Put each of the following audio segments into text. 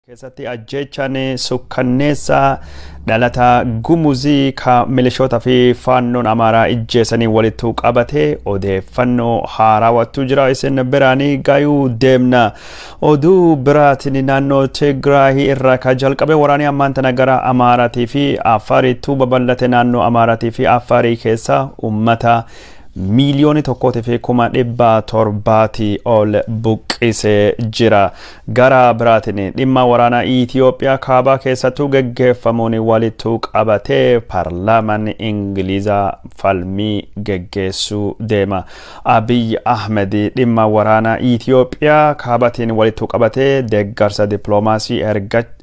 Keessatti ajjeechaan sukkanneessaa dhalataa Gumuzii ka milishoota fi faannoon Amaaraa ijjeessanii walittuu qabate odeeffannoo haarawattu jira, isin biraanii gayuu deemna. Oduu biraatiin naannoo Tigraahii irraa ka jalqabe waraanni ammaan tana gara Amaaraatii fi Affaariittuu babal'ate, naannoo Amaaraatii fi Affaarii keessa uummata 1,700,000 ol buqqisee jira. Gara biraatiin dhimma waraanaa Itiyoophiyaa kaabaa keessattuu geggeeffamuun walittuu qabatee paarlaamaan Ingilizaa falmii geggeessuu deema. Abiy Ahmed dhimma waraanaa Itiyoophiyaa kaabatiin walittuu qabatee deeggarsa dippiloomaasii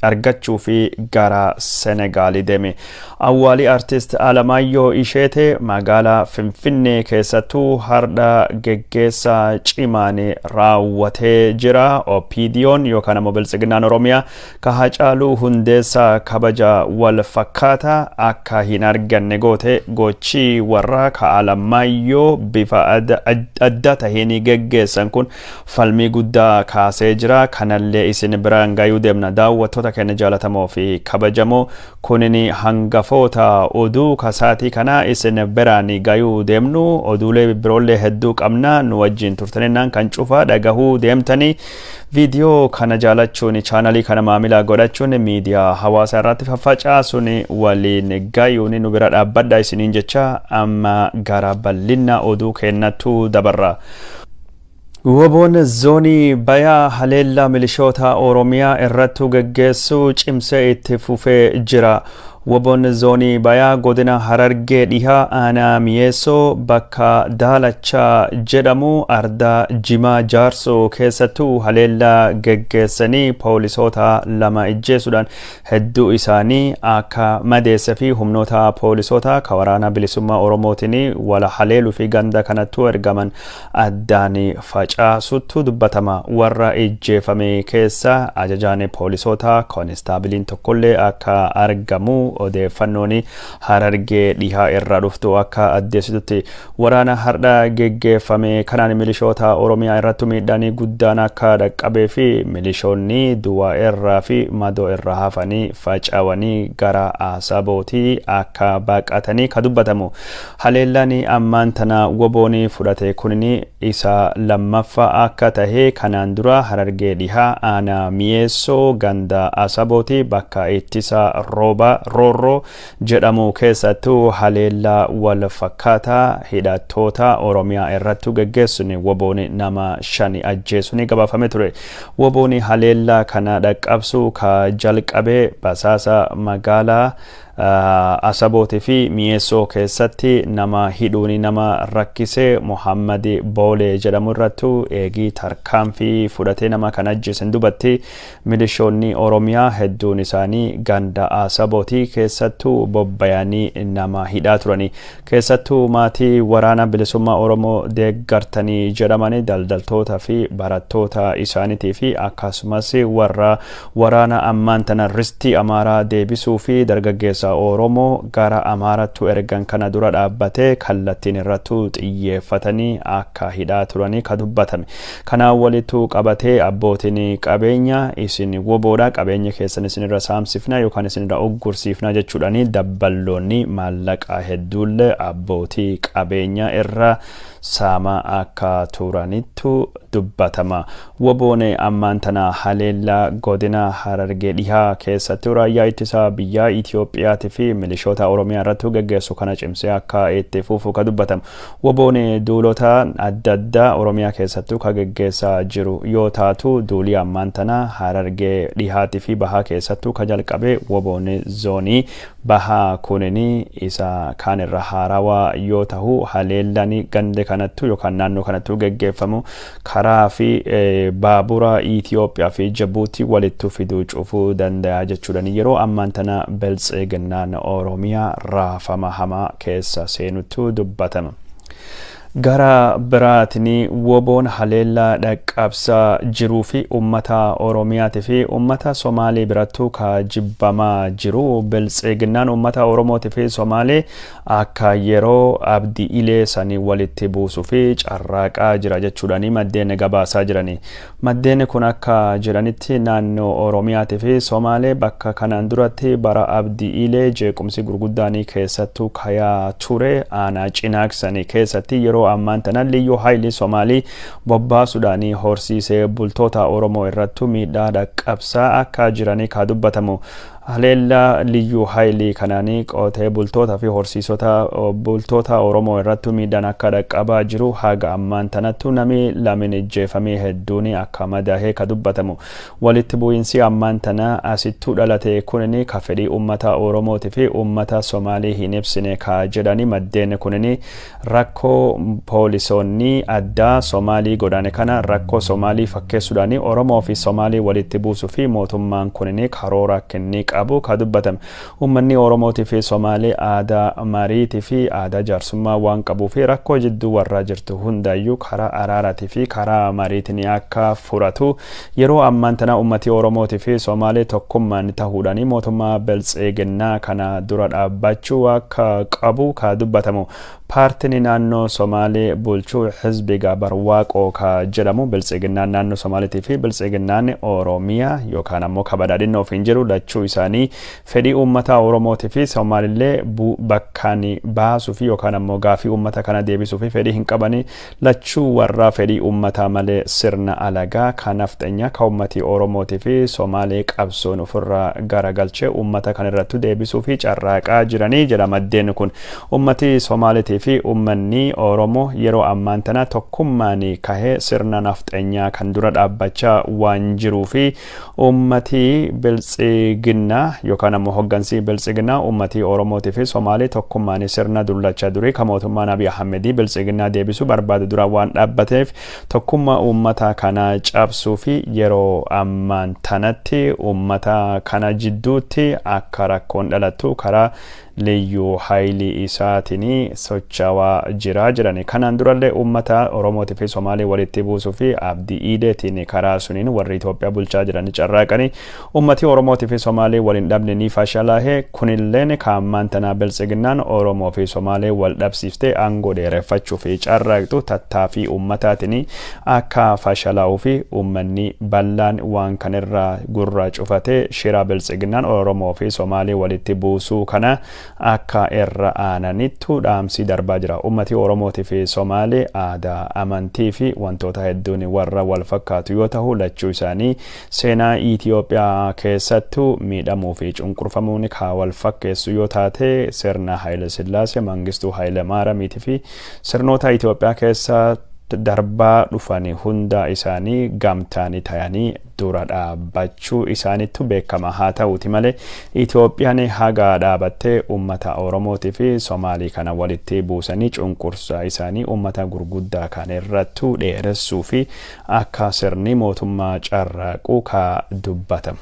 argachuu fi gara Senegaalii deeme. Awwaalii artist Alamaayyoo Isheete magaalaa Finfinnee keessattuu hardha geggeessaa cimaan raawwatee jira. OPDO'n yookaan ammoo Biltsiginnaan Oromiyaa ka Hacaaluu Hundeessaa kabaja wal fakkaataa akka hin arganne goote, gochii warra ka Alamaayyoo bifa adda taheen geggeessan kun falmii guddaa kaasee jira. Kanallee isin biraan gayuu deemna. Daawwattoota keenya jaalatamoo fi kabajamoo, kunin hangafoota oduu kasaatii kana isin biraan gayuu deemnu. Oduulee biroollee hedduu qabna, nu wajjin turtaninnaan kan cufa dhagahuu deemtanii. Viidiyoo kana jaalachuun, chaanalii kana maamila godhachuun, miidiyaa hawaasaa irratti faffacaasuun waliin gayuun nu bira dhaabbadha isiniin jecha, amma gara bal'ina oduu kennattu dabarra. Woboon zoonii bayaa haleellaa milishoota Oromiyaa irratti geggeessuu cimsee itti fufee jira. Woboon zoonii bayaa godina Harargee dhihaa aanaa Mi'eessoo bakka Daalachaa jedhamu ardaa Jimaa Jaarsoo keessattuu haleellaa geggeessanii poolisoota 2 ijjeessuudhaan hedduu isaanii akka madeesse fi humnoota poolisoota ka waraana bilisummaa Oromootiin wal haleeluu fi ganda kanattuu ergaman addaan facaasuttu dubbatama. Warra ijjeefame keessa ajajaan poolisoota koonistaabiliin tokkollee akka argamu odeeffannoon Harargee dhihaa irraa dhuftu akka addeessitutti, waraana hardha geggeeffame kanaan milishoota Oromiyaa irratti miidhaan guddaan akka dhaqqabee fi milishoonni du'a irraa fi madoo irraa hafanii faca'anii gara Asabootii akka baqatanii ka dubbatamu. Haleellaan ammaan tana woboon fudhate kunin isa lammaffaa akka tahe, kanaan dura Harargee dhihaa aanaa Mi'eessoo ganda Asabooti bakka ittisa rooba Roorroo jedhamu keessattuu haleellaa wal fakkaataa hidhattoota Oromiyaa irratti geggeessuun woboon nama 5 ajjeesuun gabaafame ture. Woboon haleellaa kana dhaqqabsuu ka jalqabe basaasa magaalaa Asabootii fi Mi'eessoo keessatti nama hidhuun nama rakkise Muhammad Boolee jedhamu irrattu eegii tarkaanfii fudhatee nama kan ajjeesen dubatti, milishoonni Oromiyaa hedduun isaanii ganda Asabootii keessattuu bobbayanii nama hidhaa turani. Keessattuu maatii waraana bilisummaa Oromoo deeggartanii jedhamanii daldaltoota fi barattoota isaaniitii fi akkasumas warra waraana ammaan tana ristii Amaaraa deebisuu fi dargaggeessa Oromoo gara Amaarattu ergan kana dura dhaabbatee kallattiin irrattu xiyyeeffatanii akka hidhaa turanii ka dubbatame. Kanaan walittu qabatee abbootiin qabeenya isin woboodha, qabeenya keessan isinirra saamsifna yookaan isinirra uggursiifna jechuudhaani dabballoonni maallaqa hedduullee abbootii qabeenya irra saama akka turanittu dubbatama. Woboon ammaan tana haleellaa godina Harargee dhihaa keessatti raayyaa ittisa biyyaa Itiyoophiyaatii fi milishoota Oromiyaa irratti geggeessu kana cimsee akka itti fufu ka dubbatamu. Woboon duulota adda addaa Oromiyaa keessattuu ka geggeessaa jiru yoo taatu, duulii ammaan tana Harargee dhihaatii fi bahaa keessattuu ka jalqabe woboon zoonii bahaa kunin isa kaan irra haarawaa yoo tahu, haleellaan gande kanattu yookaan naannoo kanattuu geggeeffamu karaa fi baabura Itiyoophiyaa fi Jabuutii walittu fiduu cufuu danda'a jechuudhaan yeroo ammaan tana Biltsiginnaan Oromiyaa raafama hamaa keessa seenutu dubbatama. Gara biraatiin WBOn haleellaa dhaqqabsaa jiruu fi uummata Oromiyaatii fi uummata Somaalee birattuu ka jibbamaa jiru Biltsiginnaan uummata Oromootii fi Somaalee akka yeroo Abdii Ilee sanii walitti buusuu fi carraaqaa jira jechuudhaan maddeen gabaasaa jirani. Maddeen kun akka jedhanitti, naannoo Oromiyaatii fi Somaalee bakka kanaan duratti bara Abdii Ilee jeequmsi gurguddaanii keessattuu kayaa ture, aanaa Cinaaksanii keessatti, yeroo ammaan tana Liyyuu Haayilii Somaalii bobbaasuudhaan horsiisee bultoota Oromoo irrattu miidhaa dhaqqabsaa akka jiranii ka dubbatamu. Haleellaa Liyyuu Haayilii kanaanii qotee bultoota fi horsiisota bultoota Oromoo irrattu miidhaan akka dhaqqabaa jiru, haga ammaan tanattu namni lamin ijjeefamee hedduun akka madaahee ka dubbatamu. Walitti bu'iinsi ammaan tana asittuu dhalate kunini ka fedhii uummata Oromootii fi uummata Somaalii hin ibsine ka jedhani maddeen kunini, rakkoo poolisoonni addaa Somaalii godhane kana rakkoo Somaalii fakkeessuudhaan Oromoo fi Somaalii walitti buusuu fi mootummaan kunini karoora kennii qabu ka dubbatame. Uummanni Oromootii fi Somaalii aadaa mariitii fi aadaa jaarsummaa waan qabuu fi rakkoo jidduu warraa jirtu hundayyuu karaa araaraatii fi karaa mariitiin akka furatu, yeroo ammaan tana uummatii Oromootii fi Somaalee tokkummaan ta'uudhaan mootummaa Biltsiginnaa kana dura dhaabbachuu akka qabu ka dubbatamu. Paartiin naannoo Somaalee bulchuu Hizbiga Barwaaqoo ka jedhamu, Biltsiginnaan naannoo Somaaliitii fi Biltsiginnaan Oromiyaa yookaan ammoo ka badhaadhina ofiin jiru, lachuu isaanii fedhii uummata Oromootii fi Somaalillee bakkaan baasuu fi yookaan ammoo gaafii uummata kana deebisuu fi fedhii hin qabani. Lachuu warra fedhii uummataa malee sirna alagaa kan nafxeenyaa ka uummatii Oromootii fi Somaalee qabsoon ofirraa garagalchee uummata kan irratti deebisuu fi carraaqaa jiranii jedha maddeen kun. Uummatii Somaaliitii fi uummanni Oromoo yeroo ammaan tana tokkummaan kahee sirna nafxeenyaa kan dura dhaabbachaa waan jiruu fi uummatii Biltsiginnaa yookaan ammoo hoggansii Biltsiginnaa uummatii Oromootii fi Somaalee tokkummaan sirna dullacha durii kan mootummaan Abiy Ahmedii Biltsiginnaa deebisuu barbaadu dura waan dhaabbateef, tokkummaa uummata kana cabsuu fi yeroo ammaan tanatti uummata kana jidduutti akka rakkoon dhalattu karaa Liyyuu Haayilii isaatiin socho'aa jira jedhani. Kanaan durallee uummata Oromootii fi Somaalee walitti buusuu fi Abdii Iideetiin karaa suniin warri Itoophiyaa bulchaa jiran carraaqanii uummati Oromootii fi Somaalee waliin dhabne ni fashalaahee. Kunilleen kaammaan tanaa Biltsiginnaan Oromoo fi Somaalee wal dhabsiiftee aangoo dheereffachuu fi carraaqxu tattaaffii uummataatiin akka fashalaa'uu fi uummanni bal'aan waan kanirraa gurra cufatee shira Biltsiginnaan Oromoo fi Somaalee walitti buusuu kana akka irra aananittu dhaamsi darbaa jira. Uummati Oromootii fi Somaalee aadaa, amantii fi wantoota hedduun warra wal fakkaatu yoo ta'u, lachuu isaanii seenaa Itoophiyaa keessattuu miidhamuu fi cunqurfamuun ka wal fakkeessu yoo taate, sirna Haayile Sillaasee, Mangistuu Haayile Maaramiitii fi sirnoota Itoophiyaa keessa darbaa dhufan hunda isaanii gamtaanii ta'anii dura dhaabbachuu isaanittu beekama. Haa ta'uuti malee, Itoophiyaan haga dhaabattee uummata Oromootii fi Somaalii kana walitti buusanii cunqursaa isaanii uummata gurguddaa kan irrattu dheeressuu fi akka sirni mootummaa carraaquu ka dubbatamu.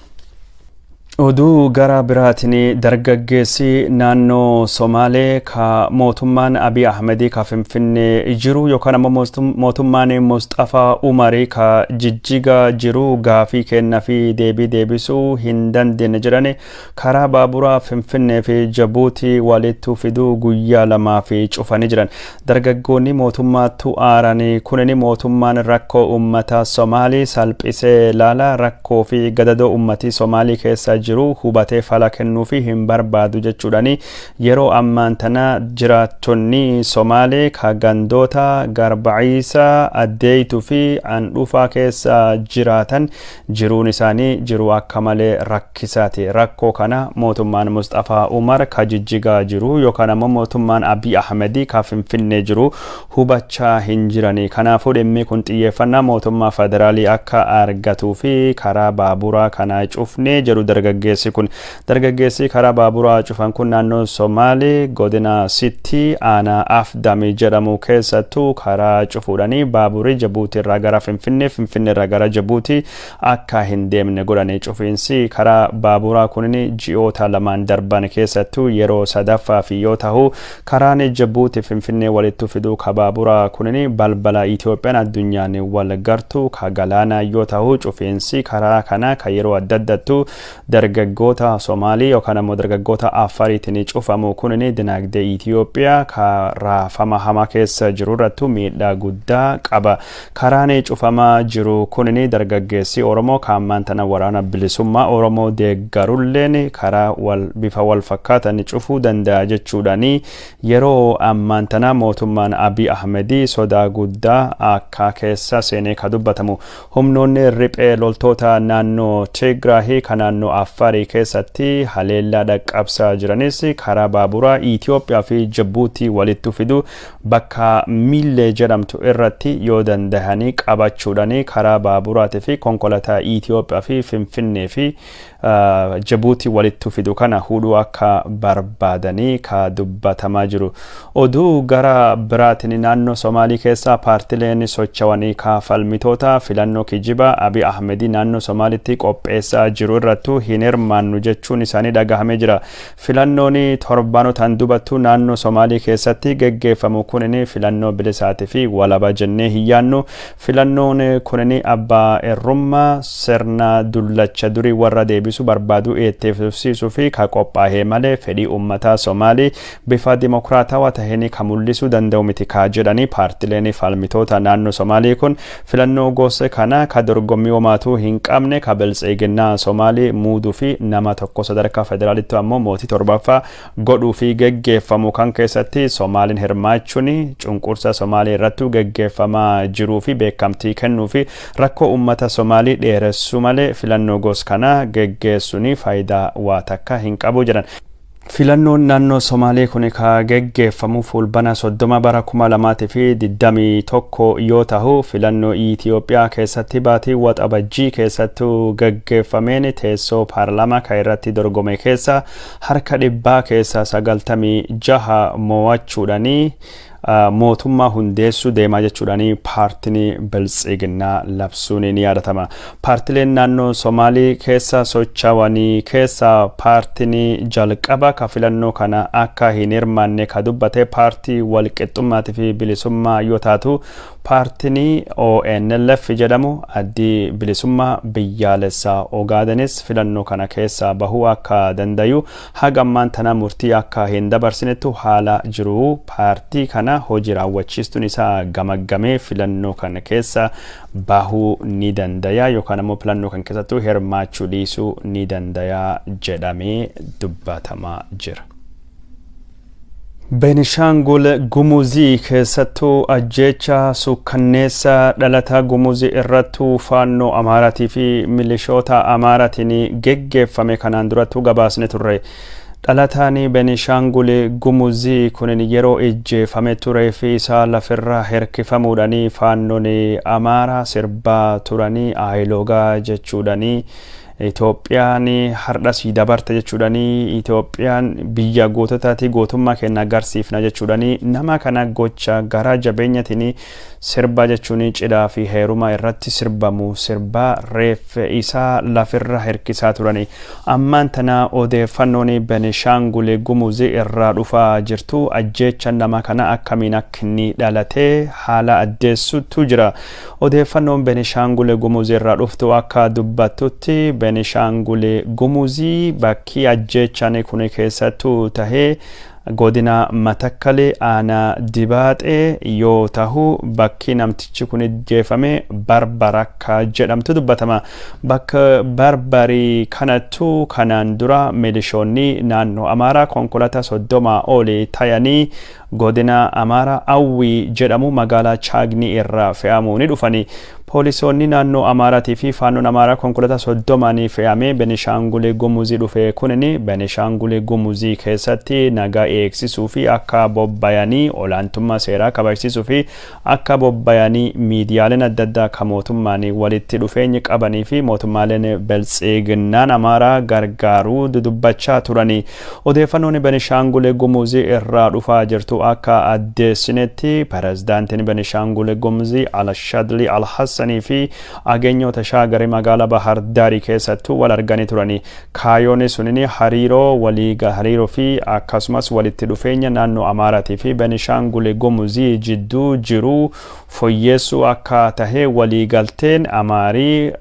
Oduu gara biraatiin, dargaggeessi naannoo Somaalee ka mootummaan Abiy Ahmedii ka Finfinnee jiru yookaan ammoo mootummaan Mustafaa Umarii ka Jijjiga jiru gaafii kennaa fi deebii deebisuu hin dandeenye jedhani, karaa baaburaa Finfinnee fi Jabuutii walitti fiduu guyyaa lamaa fi cufanii jiran. Dargaggoonni mootummaattu aaranii kunini mootummaan rakkoo uummata Somaalii salphisee laala, rakkoo fi gadadoo uummatii Somaalii keessa jiru hubatee fala kennuu fi hin barbaadu jechuudhani, yeroo ammaan tana jiraattonni Somaalee ka gandoota Garbaciisa, Addeeytuu fi Andhufaa keessa jiraatan jiruun isaanii jiruu akka malee rakkisaati. Rakkoo kana mootummaan Mustafaa Umar ka Jijjigaa jiru yookaan ammoo mootummaan Abiy Ahmedii ka Finfinnee jiru hubachaa hin jirani. Kanaafuu dhimmi kun xiyyeeffannaa mootummaa federaalii akka argatuu fi karaa baaburaa kana cufnee jedhu dargaggeessonni. Dargaggeessi kun, dargaggeessi karaa baaburaa cufan kun, naannoo Somaalii godina Sitti aanaa Afdami jedhamu keessattuu karaa cufuudhanii baaburii Jabuutii irraa gara Finfinnee, Finfinnee irraa gara Jabuutii akka hin deemne godhanii. Cufiinsi karaa baaburaa kunin ji'oota 2n darban keessattuu yeroo sadaffaa fi yoo ta'u, karaan Jabuutii Finfinnee walitti fiduu ka baaburaa kunin balbala Itoophiyaan addunyaan wal gartu ka galaanaa yoo ta'u, cufiinsi karaa kana ka yeroo adda addattu dargaggoota Somaalii yookaan ammoo dargaggoota Afariitiin cufamu kunin dinagdee Itoophiyaa ka raafama hamaa keessa jiru irrattu miidhaa guddaa qaba. Karaan cufamaa jiru kunin dargaggeessi Oromoo kaammaan tana Waraana Bilisummaa Oromoo deeggarulleen karaa wal bifa wal fakkaatan cufuu danda'a jechuudhaani yeroo ammaan tana mootummaan Abiy Ahmedii sodaa guddaa akka keessa seenee ka dubbatamu. Humnoonni riphee loltoota naannoo Tigraahii ka naannoo Affarii keessatti haleellaa dhaqqabsaa jiranis karaa baaburaa Itoophiyaa fi Jabuutii walitti fidu bakka Miillee jedhamtu irratti yoo dandahanii qabachuudhaan karaa baaburaatii fi konkolaataa Itoophiyaa fi Finfinnee fi Jabuutii walitti fidu kana hudhuu akka barbaadanii ka dubbatamaa jiru. Oduu gara biraatiin, naannoo Somaalii keessaa paartileen socho'anii ka falmitoota filannoo kijibaa Abiy Ahmedii naannoo Somaalitti qopheessaa jiru irrattuu hin hirmaannu jechuun isaanii dhagahamee jira. Filannoon torbaanotaan dubattu naannoo Somaalii keessatti geggeeffamu kunin filannoo bilisaatii fi walaba jennee hin yaannu. Filannoon kunin abbaa irrummaa sirna dullacha durii warra deebisuu barbaadu itti fufsiisuu fi ka qophaa'e malee fedhii uummataa Somaalii bifa dimokiraatawaa taheen ka mul'isuu danda'u miti ka jedhanii paartileen falmitoota naannoo Somaalii kun, filannoo gosa kana ka dorgommii homaatuu hin qabne ka Biltsiginnaa Somaalii muuduu fi nama tokko sadarkaa federaalitti ammoo mootii torbaffaa godhuu fi geggeeffamu kan keessatti Somaaliin hirmaachuun cunqursa Somaalii irratti geggeeffamaa jiruu fi beekamtii kennuu fi rakkoo uummata Somaalii dheeressuu malee filannoo gos kana geggeessuun faayidaa waa takka hin qabu jedhan. Filannoon naannoo Somaalee kun ka geggeeffamu Fulbana 30 bara 2021 yoo ta'u, filannoo Itoophiyaa keessatti baatii Waxabajjii keessattuu geggeeffameen teessoo paarlaamaa ka irratti dorgome keessa harka dhibbaa keessa 96 mo'achuudhaanii mootummaa hundeessuu deemaa jechuudhaanii paartiin Biltsiginnaa labsuun ni yaadatama. Paartileen naannoo Somaalii keessa socho'anii keessa paartiin jalqaba ka filannoo kana akka hin hirmaanne ka dubbate Paartii Walqixxummaatii fi Bilisummaa yoo taatu, paartiin ONLF jedhamu, Addii Bilisummaa Biyyaalessaa Ogaadenis, filannoo kana keessa bahuu akka dandayu haga ammaan tana murtii akka hin dabarsinettu haala jiru paartii kana hojii raawwachiistuun isaa gamaggamee filannoo kana keessa bahuu ni dandaya yookaan ammoo filannoo kan keessattuu hirmaachuu dhiisuu ni dandaya jedhamee dubbatamaa jira. Beenishaangul Gumuzii keessattuu ajjeecha sukkanneessa dhalata Gumuzii irrattuu Faannoo Amaaraatii fi milishoota Amaaraatiin geggeeffame kanaan durattuu gabaasne turre. Dhalataan Beenishaangul Gumuzii kunin yeroo ijjeefame turee fi isaa lafirra hirkifamuudhaan Faannoon Amaaraa sirbaa turanii aayiloogaa jechuudhaanii, Itoophiyaan har'a sii dabarte jechuudhaanii, Itoophiyaan biyya goototaati, gootummaa keenya agarsiifna jechuudhaanii nama kana gocha garaa jabeenyatiin sirba jechuun cidhaa fi heeruma irratti sirbamu sirbaa reeffa isaa lafirra hirkisaa turani. Ammaan tana odeeffannoon Benishaangul Gumuzii irraa dhufaa jirtu ajjeecha nama kana akkamiin akka inni dhalatee haala addeessutu jira. Odeeffannoon Benishaangul Gumuzii irraa dhuftu akka dubbattutti, Benishaangul Gumuzii bakki ajjeechaan kun keessattuu tahee godina Matakkalee aanaa Dibaaxee yoo tahu, bakki namtichi kun ajjeefame Barbarakka jedhamtu dubbatama. Bakka Barbarii kanattu kanaan dura milishoonni naannoo Amaaraa konkolaataa 30 olii tayanii godina Amaaraa Awwii jedhamu magaalaa Chaagnii irraa fe'amuu ni dhufani. Poolisoonni naannoo Amaaraatii fi Faannoon Amaaraa konkolaataa 30n fe'amee Benishaangul Gumuzii dhufe kunin Benishaangul Gumuzii keessatti nagaa eegsisuu fi akka bobbayanii, olaantummaa seeraa kabajsiisuu fi akka bobbayanii, miidiyaaleen adda addaa ka mootummaan walitti dhufeenyi qabanii fi mootummaaleen Biltsiginnaan Amaaraa gargaaruu dudubbachaa turanii. Odeeffannoon Benishaangul Gumuzii irraa dhufaa jirtu akka addeessinetti, pirezidaantiin Benishaangul Gumuzii Alshadli Alhassanii fi Ageenyoo Tashaagarii magaalaa Bahar Daarii keessattuu wal arganii turanii. Kaayoon sunin hariiroo walii hariiroo fi akkasumas walitti dhufeenya naannoo Amaaraatii fi Benishaangul Gumuzii jidduu jiru fooyyessuu akka tahe waliigalteen Amaarii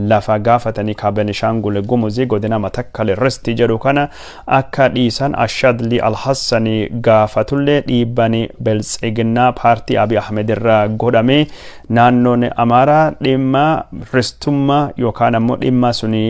lafa gaafatanii ka Benishaangul Gumuzii godina Matakkal Risti jedhu kana akka dhiisan Ashadli Alhassanii gaafatullee, dhiibbani Biltsiginnaa paartii Abiy Ahmed irraa godhame naannoon Amaaraa dhimma ristummaa yookaan ammoo dhimma suni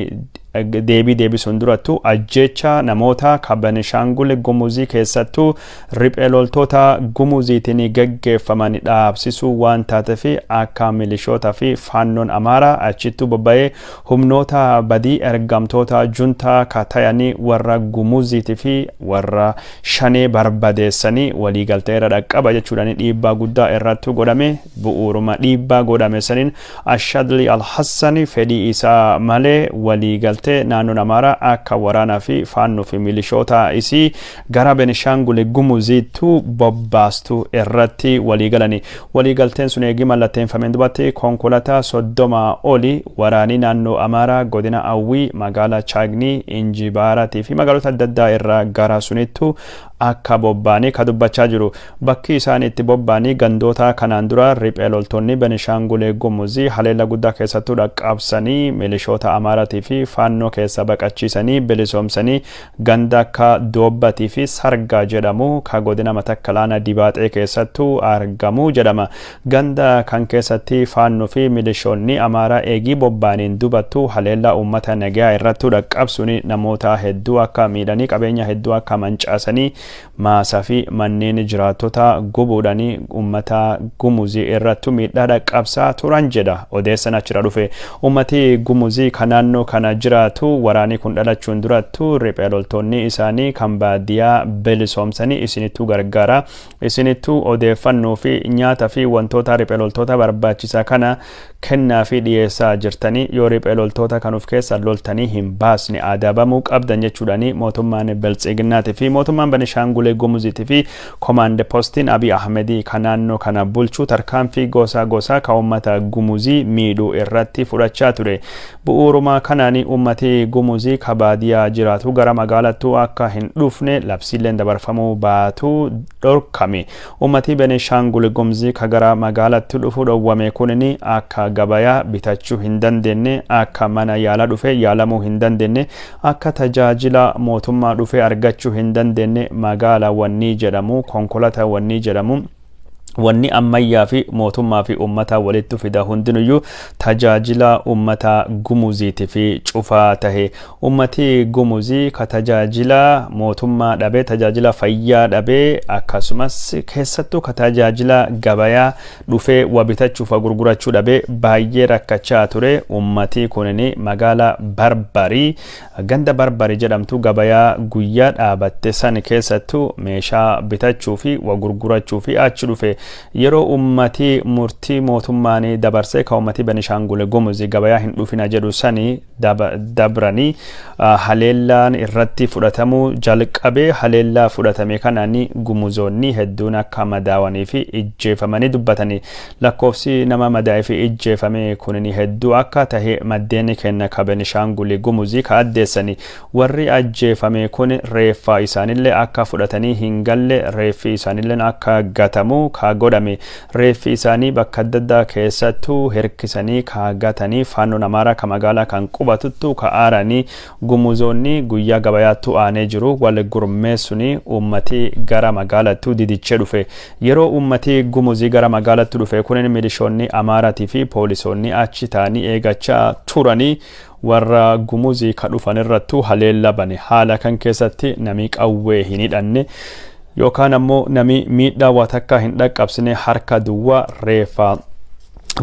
deebii deebisuun durattu ajjecha namoota ka Benishaangul Gumuzii keessattuu riphee loltoota Gumuziitiin geggeeffaman dhaabsisuu waan taateef, akka milishoota fi faannoon Amaaraa achittuu bobba'ee humnoota badii ergamtoota juntaa ka tayanii warra Gumuziitii fi warra Shanee barbadeessanii waliigaltee irra dhaqqaba jechuudhaan dhiibbaa guddaa irratti godhame. Bu'uuruma dhiibbaa godhame saniin Ashadli Alhassani fedhii isaa malee waliigaltee naannoon Amaaraa akka waraanaa fi faannoo fi milishoota isii gara Benishaangul Gumuziittu bobbaastu irratti waliigalani. Waliigalteen sun eegii mallatteeffameen dubatti konkolaataa 30 oli waraanii naannoo Amaaraa godina Awwii magaalaa Chaagnii, Injibaaraatii fi magaalota adda addaa irraa gara sunittu akka bobba'anii ka dubbachaa jiru. Bakki isaan itti bobba'anii gandoota kanaan dura riphee loltoonni Benishaangul Gumuzii haleella guddaa keessattuu dhaqqabsanii milishoota Amaaraatii fi faannoo keessa baqachiisanii bilisoomsanii, ganda akka Doobbatii fi Sargaa jedhamu ka godina Matakkalaana Dibaaxee keessattuu argamu jedhama. Ganda kan keessatti faannoo fi milishoonni Amaaraa eegii bobba'aniin dubattuu haleellaa uummata nagayaa irrattuu dhaqqabsuun namoota hedduu akka miidhanii, qabeenya hedduu akka mancaasanii, maasaa fi manneen jiraattota gubuudhaan uummata Gumuzii irrattu miidhaa dhaqqabsaa turan jedha odeessan achirra dhufe. Uummati Gumuzii kan naannoo kana jiraatu waraanii kun dhalachuun durattu riphee loltoonni isaanii kan baadiyyaa bilisoomsanii isinittuu gargaara. Isinittuu odeeffannoo fi nyaata fi wantoota riphee loltoota barbaachisaa kana kennaa fi dhiyeessaa jirtanii, yoo riphee loltoota kan of keessa loltanii hin baasne adabamuu qabdan jechuudhaani mootummaan Biltsiginnaatii fi mootummaan Benishaangul Gumuziitii fi komaand postiin Abiy Ahmedii kan naannoo kana bulchuu tarkaanfii gosa gosaa kan uummata Gumuzii miidhuu irratti fudhachaa ture. Bu'uuruma kanaan uummati Gumuzii ka baadiyyaa jiraatu gara magaalattuu akka hin dhufne labsiileen dabarfamuu baatu dhorkame. Uummati Benishaangul Gumuzii ka gara magaalatti dhufu dhowwame kunin akka gabayaa bitachuu hin dandeenye, akka mana yaala dhufe yaalamuu hin dandeenye, akka tajaajila mootummaa dhufe argachuu hin dandeenye, magaala wanni jedhamu, konkolaataa wanni jedhamu, wanni ammayyaa fi mootummaa fi uummata walitti fida hundinuyyuu tajaajila uummata Gumuziitii fi cufaa tahe. Uummati Gumuzii ka tajaajila mootummaa dhabee, tajaajila fayyaa dhabee, akkasumas keessattuu ka tajaajila gabayaa dhufee wa bitachuuf wa gurgurachuu dhabee baay'ee rakkachaa ture. Uummati kunin magaalaa Barbarii, ganda Barbarii jedhamtu gabayaa guyyaa dhaabatte san keessattuu meeshaa bitachuu fi wa gurgurachuu fi achi dhufe. Yeroo ummati murtii mootummaan dabarsee ka ummati Benishaangul Gumuz gabayaa hin dhufina jedhu sani dabranii haleellaan irratti fudhatamuu jalqabee. Haleellaa fudhatame kanaan Gumuzoonni hedduun akka madaawanii fi ijjeefamanii dubbatanii. Lakkoofsi nama madaa'ee fi ijjeefame kunin hedduu akka tahe maddeen kenna ka Benishaangul Gumuzii ka addeessanii. Warri ajjeefame kun reeffa isaanillee akka fudhatanii hin galle, reeffi isaanillee akka gatamu ka godhame. Reeffi isaanii bakka adda addaa keessattuu hirkisanii ka gatanii, faannoon Amaaraa ka magaalaa kan qubatuttu ka aaranii. Gumuzoonni guyyaa gabayaattu aanee jiru wal gurmeessuni uummati gara magaalattu didichee dhufe. Yeroo uummati Gumuzii gara magaalattu dhufe kunin milishoonni Amaaraatii fi poolisoonni achi ta'anii eegachaa turanii warra Gumuzii ka dhufan irrattu haleella bane. Haala kan keessatti nami qawwee hin hidhanne yookaan ammoo nami miidhaa waa takka hin dhaqqabsine harka duwwaa reefa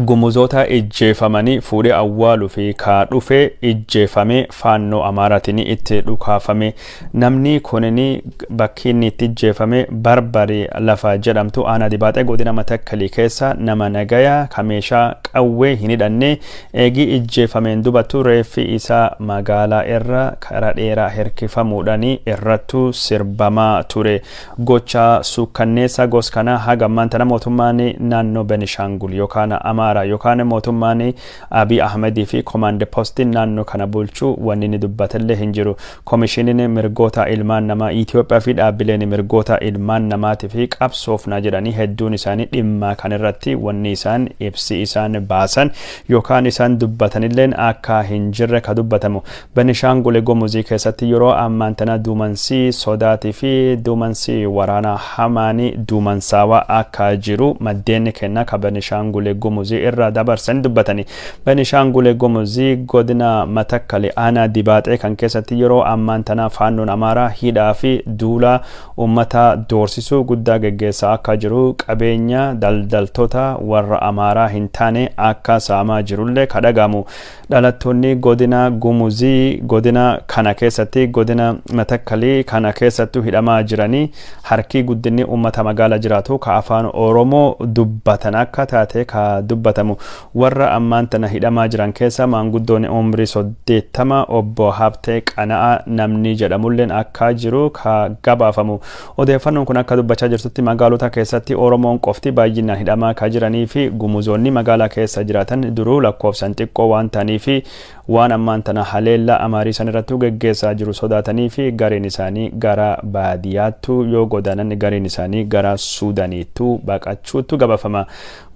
Gumuzoota ijjeefamanii fuudhee awwaaluu fi ka dhufe ijjeefame, Faannoo Amaaraatiin itti dhukaafame. Namni kunin bakki inni itti ijjeefame Barbari lafa jedhamtu, aanaa Dibaaxee, godina Matakkalii keessa. Nama nagaya ka meeshaa qawwee hin hidhanne. Eegii ijjeefameen dubattu reeffi isaa magaalaa irra karaa dheeraa hirkifamuudhaan irrattu sirbamaa ture. Gocha suukkanneessa gos kanaa haga ammaan tana mootummaan naannoo Benishaangul yookaan Amaaraa yookaan mootummaan Abiy Ahmedii fi komaand postiin naannoo kana bulchuu wanni inni dubbatellee hin jiru. Komishiniin mirgoota ilmaan namaa Itoophiyaa fi dhaabbileen mirgoota ilmaan namaatii fi qabsoofnaa jedhanii hedduun isaanii dhimma kanarratti wanni isaan ibsi isaan baasan yookaan isaan dubbatanilleen akka hin jirre ka dubbatamu. Benishaangul Gumuzii keessatti yeroo ammaan tana duumansii sodaatii fi duumansii waraanaa hamaanii duumansaawaa akka jiru maddeen kenna ka Benishaangul Gumuzii irraa dabarsan dubbatani. Benishaangul Gumuzii, godina Matakkali, aanaa Dibaaxee kan keessatti yeroo ammaan tana Faannoon Amaaraa hidhaa fi duula uummata doorsisuu guddaa geggeessaa akka jiru, qabeenya daldaltoota warra Amaaraa hin taane akka saamaa jirullee ka dhagamu. Dhalattoonni godina Gumuzii godina kana keessatti, godina Matakkalii kana keessattuu hidhamaa jiranii harki guddinni uummata magaala jiraatu ka afaan Oromoo dubbatan akka taate ka dubbatamu. Warra ammaan tana hidhamaa jiran keessa maanguddoon umrii 80 obbo Habtee Qana'aa namni jedhamulleen akka jiru ka gabaafamu. Odeeffannoon kun akka dubbachaa jirtutti, magaalota keessatti Oromoon qofti baay'inaan hidhamaa ka jiranii fi Gumuzoonni magaalaa keessa jiraatan duruu lakkoofsan xiqqoo waan ta'anii fi waan ammaan tana haleellaa Amaarii san irrattuu geggeessaa jiru sodaatanii fi gariin isaanii gara baadiyyaattu yoo godaanan, gariin isaanii gara Suudaniittu baqachuuttu gabaafama.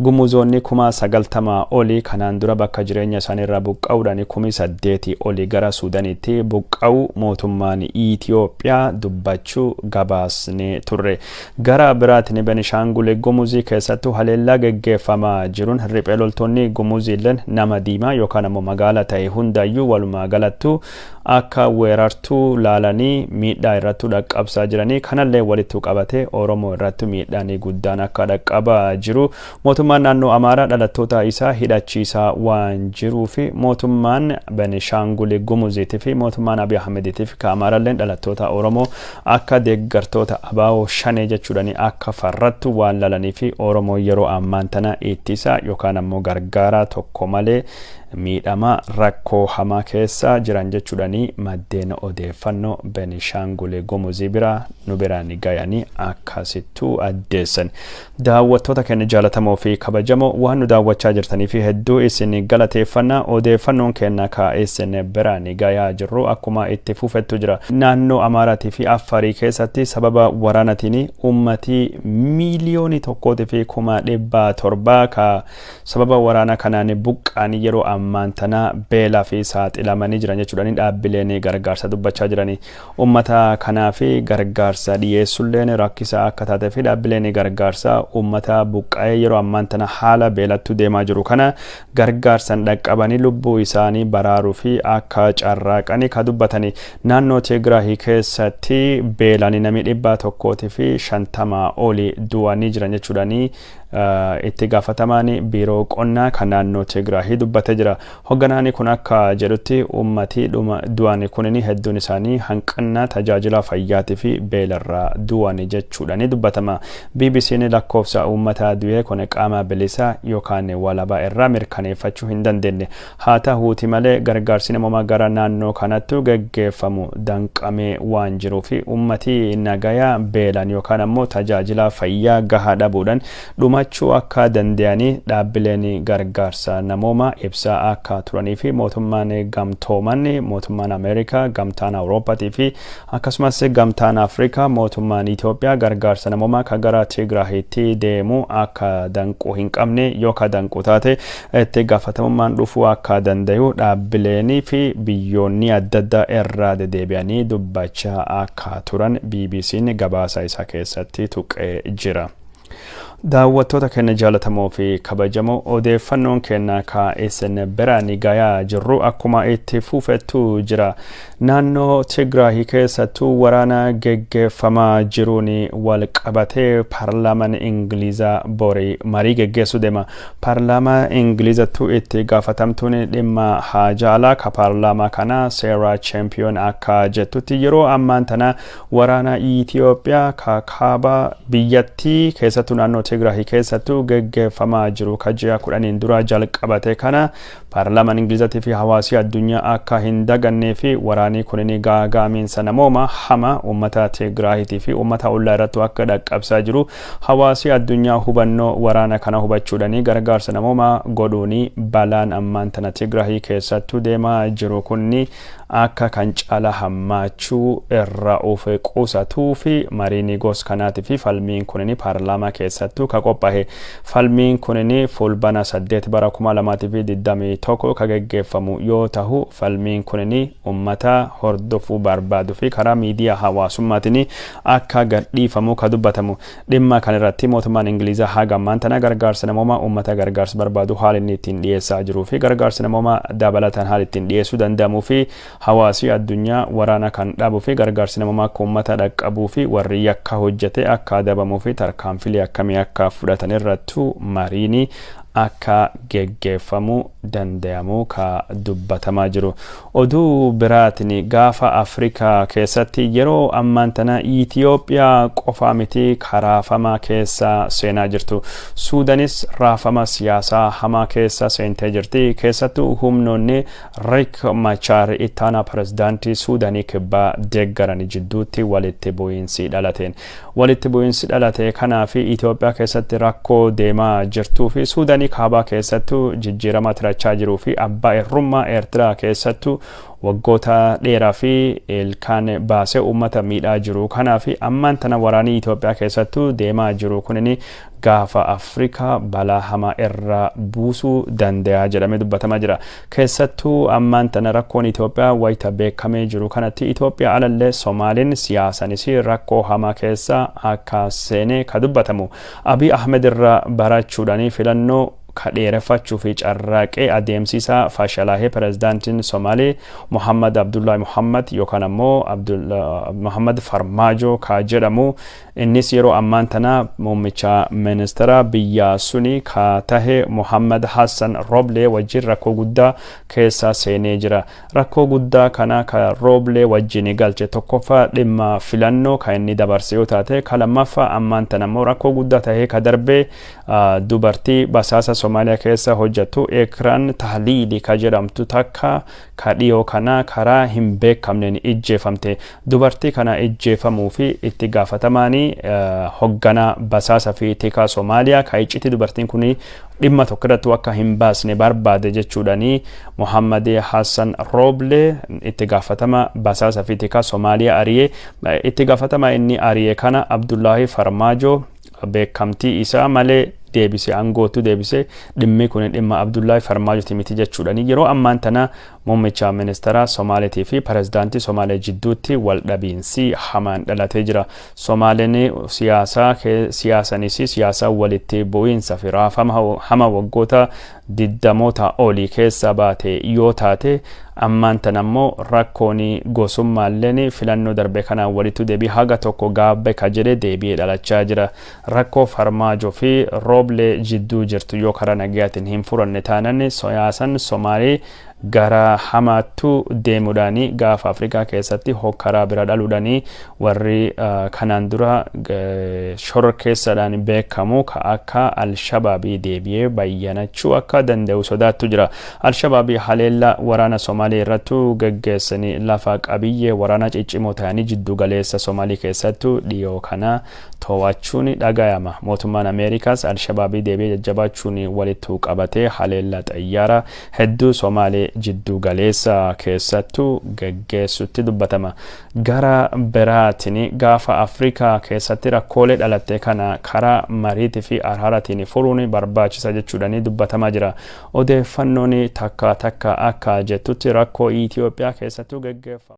Gumuzoonni 90,000 olii kanaan dura bakka jireenya isaanii irraa buqqa'uudhaan 8,000 olii gara Suudaniitti buqqa'u mootummaan Itoophiyaa dubbachuu gabaasnee turre. Gara biraatiin Benishaangul Gumuzii keessattuu haleellaa geggeeffamaa jiruun riphee loltoonni Gumuziilleen nama diimaa yookaan ammoo magaala ta'e hundayyuu walumaa galattuu akka weerartuu laalanii miidhaa irrattuu dhaqqabsaa jiranii, kanallee walittuu qabatee Oromoo irratti miidhaan guddaan akka dhaqqabaa jiru, mootummaan naannoo Amaaraa dhalattoota isaa hidhachiisaa waan jiruu fi mootummaan Benishaangul Gumuziitii fi mootummaan Abiy Ahmediitiif ka Amaaralleen dhalattoota Oromoo akka deeggartoota Abaa'oo Shanee jechuudhaan akka farrattu waan lalanii fi Oromoo yeroo ammaan tana ittisa yookaan ammoo gargaaraa tokko malee miidhama rakkoo hamaa keessa jiran jechuudhaan maddeen odeeffannoo Benishaangul Gumuzii bira nu biraan gayanii akkasittuu addeessan. Daawwattoota keenya jaalatamoo fi kabajamoo, waan nu daawwachaa jirtanii fi hedduu isin galateeffannaa. Odeeffannoon keenya ka isin biraan gayaa jirru akkuma itti fufettu jira. Naannoo Amaaraatii fi Affarii keessatti sababa waraanatiin uummatii 1,700,000 ka sababa waraana kanaan buqqaanii yeroo ammaan tana beelaa fi saaxilamanii jiran jechuudhaan dhaabbileen gargaarsa dubbachaa jiranii. Uummata kanaa fi gargaarsa dhiyeessulleen rakkisaa akka taatee fi dhaabbileen gargaarsa uummata buqqa'ee yeroo ammaan tana haala beelattuu deemaa jiru kana gargaarsan dhaqqabanii lubbuu isaanii baraaruu fi akka carraaqanii ka dubbatanii. Naannoo Tigraahii keessatti beelaan namni 150 olii du'anii jiran jechuudhaanii itti gaafatamaan biiroo qonnaa kan naannoo Tigraahii dubbatee jira. Hoogganaan kun akka jedhutti, uummatii du'an kunin hedduun isaanii hanqina tajaajila fayyaatii fi beelarraa du'an jechuudhaan dubbatama. BBC'n lakkoofsa uummata du'ee kun qaama bilisaa yookaan walabaa irraa mirkaneeffachuu hin dandeenye. Haa ta'uuti malee, gargaarsi namoomaa gara naannoo kanatti geggeeffamu danqamee waan jiruuf uummatii nagayaa beelan yookaan ammoo tajaajila fayyaa gahaa dhabuudhaan dhumachuu akka danda'anii dhaabbileen gargaarsa namoomaa ibsaa akka turanii fi mootummaan gamtooman, mootummaan Ameerikaa, gamtaan Awurooppaatii fi akkasumas gamtaan Afrikaa, mootummaan Itoophiyaa gargaarsa namoomaa kan gara Tigraahitti deemu akka danquu hin qabne, yoo ka danquu taate itti gaafatamummaan dhufuu akka danda'u dhaabbileenii fi biyyoonni adda addaa irraa deddeebi'anii dubbachaa akka turan BBC'n gabaasa isaa keessatti tuqee jira. Daawwattoota keenya jaalatamoo fi kabajamoo, odeeffannoon keenya ka isin biraan gayaa jirru akkuma itti fufettu jira. Naannoo Tigraay keessattuu waraana geggeeffamaa jiruun wal qabatee paarlaamaan Ingilizaa borii marii geggeessuu deema. Paarlaamaa Ingilizattuu itti gaafatamtuun dhimma haajaa alaa ka paarlaamaa kana Seeraa Champion akka jettutti, yeroo ammaan tana waraana Itiyoophiyaa ka kaaba biyyattii keessattuu naannoo Tigraay keessattuu geggeeffamaa jiru ka ji'a 10n dura jalqabate kana paarlaamaan Ingilizatii fi hawaasii addunyaa akka hin dagannee fi waraanii kunin gaagaamiinsa namooma hama uummata Tigraayitii fi uummata ollaa irratti akka dhaqqabsaa jiru hawaasii addunyaa hubannoo waraana kana hubachuudhanii gargaarsa namooma godhuuni balaan ammaan tana Tigraay keessattuu deemaa jiru kunni akka kan caala hammaachuu irra of qusatuu fi mariin gos kanaatii fi falmiin kunin paarlaamaa keessattuu ka qophaa'e. Falmiin kunin Fulbana 8 bara 2021 ka geggeeffamu yoo tahu, falmiin kunin ummata hordofuu barbaadu fi karaa miidiyaa hawaasummaatiin akka gadhiifamu ka dubbatamu. Dhimma kanarratti mootummaan Ingilizaa haga ammaan tana gargaarsa namoomaa ummata gargaarsa barbaadu haala inni ittiin dhiyeessaa jiruu fi gargaarsa namoomaa dabalataan haala ittiin dhiyeessuu danda'amuu fi hawaasi addunyaa waraana kan dhaabuu fi gargaarsi namoomaa akka uummata dhaqqabuu fi warri yakka hojjete akka adabamuu fi tarkaanfilee akkamii akka fudhatan irrattu mariini akka geggeeffamuu danda'amu ka dubbatamaa jiru. Oduu biraatiin, gaafa Afrikaa keessatti yeroo ammaan tana Itiyoophiyaa qofaa miti karaafama keessa seenaa jirtu. Suudanis raafama siyaasaa hamaa keessa seentee jirti. Keessattuu humnoonni Riek Machar ittaanaa pirezidaantii Suudanii Kibbaa deeggaran jidduutti walitti bu'iinsi dhalateen. Walitti bu'iinsi dhalate kanaaf Itiyoophiyaa keessatti rakkoo deemaa jirtuu fi Suudanii Kaabaa keessattuu jijjiirama tirachaa jiruu fi abbaa irrummaa Eertiraa keessattuu waggoota dheeraa fi ilkaan baasee uummata miidhaa jiru. Kanaaf ammaan tana waraanii Itoophiyaa keessattuu deemaa jiru kunin gaafa Afrikaa balaa hamaa irra buusuu danda'a jedhamee dubbatamaa jira. Keessattuu ammaan tana rakkoon Itoophiyaa wayita beekamee jiru kanatti Itoophiyaa alallee Somaaliin siyaasanis rakkoo hamaa keessa akka seenee ka dubbatamu. Abiy Ahmed irraa barachuudhaan filannoo ka dheereffachuu fi carraaqee adeemsisaa fashalaahee pirezidaantiin Somaalii Muhammad Abdullahi Muhammad yookaan ammoo Muhammad Farmaajo ka jedhamu, innis yeroo ammaan tana muummicha ministeera biyya suni ka tahe Muhammad Hassan Roble wajjin rakkoo guddaa keessa seenee jira. Rakkoo guddaa kana ka Roble wajjin galche tokkoffaa dhimma filannoo ka inni dabarse yoo taate, ka lammaffaa ammaan tana immoo rakkoo guddaa tahee ka darbee dubartii basaasa Somaaliyaa keessa hojjettu Ekraan Tahliili ka jedhamtu takka ka dhiyoo kana karaa hin beekamneen ijjeefamte. Dubartii kana ijjeefamuu fi itti gaafatamaanii hoogganaa basaasa fi tikaa Somaaliyaa ka iccitii dubartiin kun dhimma tokko irratti akka hin baasne barbaade jechuudhani Muhammad Hassan Roble itti gaafatama basaasa fi tikaa Somaaliyaa ari'ee, itti gaafatama inni ari'e kana Abdullahi Farmaajo beekamtii isaa malee deebise, aangootu deebise. Dhimmi kun dhimma Abdullahi Farmaajooti miti jechuudhani yeroo ammaan tana muummicha ministeera Somaaliitii fi pirezidaantii Somaalee jidduutti wal dhabiinsi hamaan dhalatee jira. Somaaleen siyaasaa siyaasanis siyaasa walitti bu'iinsa fi raafama hama waggoota digdamoota olii keessa baate yoo taate, ammaan tana immoo rakkoon gosummaalleen filannoo darbe kanaan walitti deebii haga tokko gaabbe ka jedhe deebi'ee dhalachaa jira. Rakkoo Farmaajoo fi Rooblee jidduu jirtu yoo karaa nagayaatiin hin furanne taanan, siyaasan Somaalii gara hamaattu deemuudhaani gaafa Afrikaa keessatti hokkaraa bira dhaluudhaani warri kanaan dura shororkeessaadhaan beekamu ka akka Alshabaabii deebi'ee bayyanachuu akka danda'u sodaattu jira. Alshabaabii haleella waraana Somaalii irrattu geggeessanii lafa qabiyyee waraana ciccimoo ta'anii jiddu galeessa Somaalii keessattu dhiyoo kana to'achuun dhagayama. Mootummaan Ameerikaas Alshabaabii deebi'ee jajjabaachuun walitti qabatee haleella xayyaara hedduu Somaalee jiddu galeessa keessattu geggeessutti dubbatama. Gara biraatiin gaafa Afrikaa keessatti rakkoolee dhalatte kana karaa mariitii fi araaraatiin furuun barbaachisa jechuudhaan dubbatamaa jira. Odeeffannoon takka takka akka jettutti rakkoo Itoophiyaa keessattuu geggeeffamu.